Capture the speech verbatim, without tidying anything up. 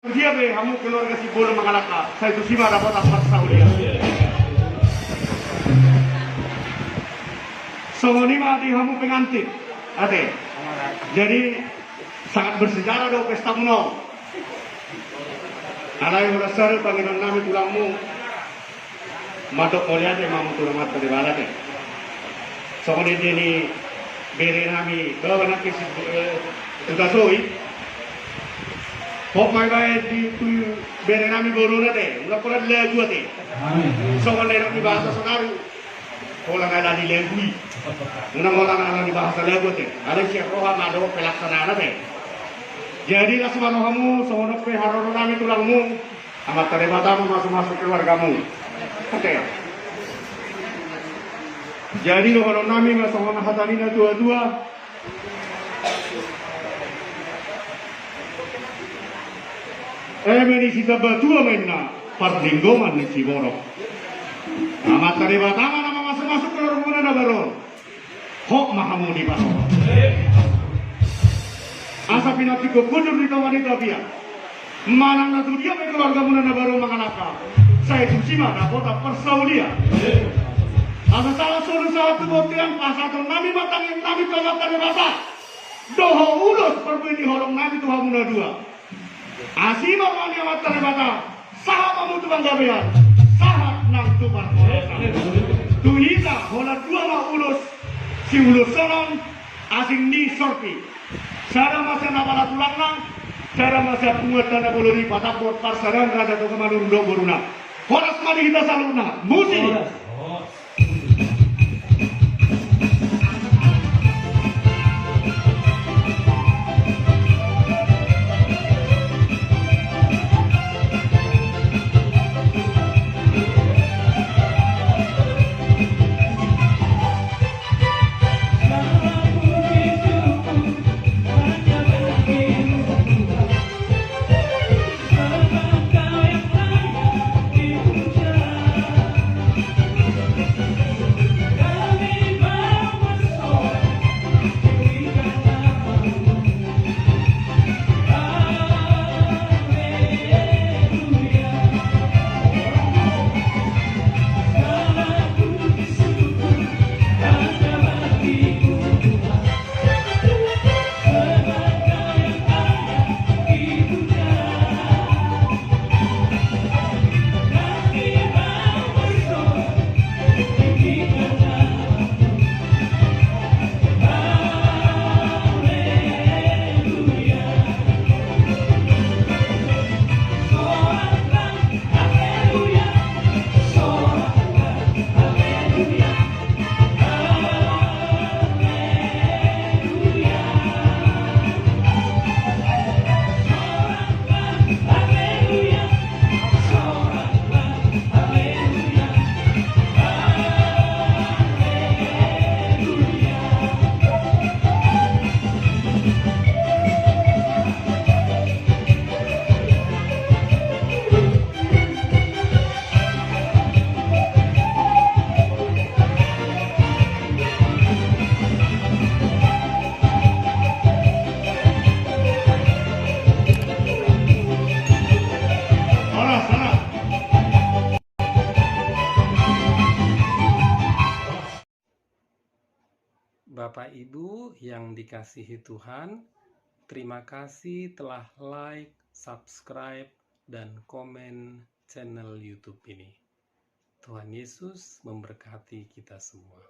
Dia be hamu keluarga Simbolon mangalangka, sai tusi ma dapotan parsaulian. Songon i ma di hamu pengantin, ate. Jadi sangat bersejarah do pesta muna on. Alai holan sada pangidoan nami tulangmu. Mandok mauliate ma hamu tu Amanta Debata ate. Songon i di ni bere nami baoa nangkin si, eh, tu taso i. Hot ma ibaen di tu bere nami boruna ate. Unang holan lagu ate. Songon na nidok ni bahasa sonari. Holan ala ni lagu i. Unang holan ala ni bahasa lagu ate. Alai sian roha ma dohot pelaksanaan ate. Jadi las ma rohamu, songon on pe haroro nami tulangmu. Amanta Debata ma mamasu-masu keluargamu. Oke. Jadi dohonon nami ma songon hata ni na tua-tua. Eme ni sitambatua ma inna, parlinggoman ni siborok. Amanta Debata ma na mamasu-masu keluargamuna na baru on. Hot ma hamu di pasoran. Asa pinantikhon bujur di tonga ni tapian. Manang na tu dia pe keluargamuna na baru mangalangka, sai tusi ma dapotan parsaulian. Asa sahat solu sahat tu bontean, pasahaton nami ma tangiang nami tu Amanta Debata. Dohot ulos parbue ni holong nami tu hamu na dua. Asi ma roha ni Amanta Debata, sahat ma hamu tu panggabean, sahat nang tu parhorasan. Tu hita holan dua ma ulos, siulosan on asing ni sorpi. Sada ma sian apala tulangna, sada ma sian punguanta na bolon i, patambor parsadaan raja Toga Manurung dohot boruna. Horas ma di hita saluhutna. Musik. Bapak Ibu yang dikasihi Tuhan, terima kasih telah like, subscribe, dan komen channel YouTube ini. Tuhan Yesus memberkati kita semua.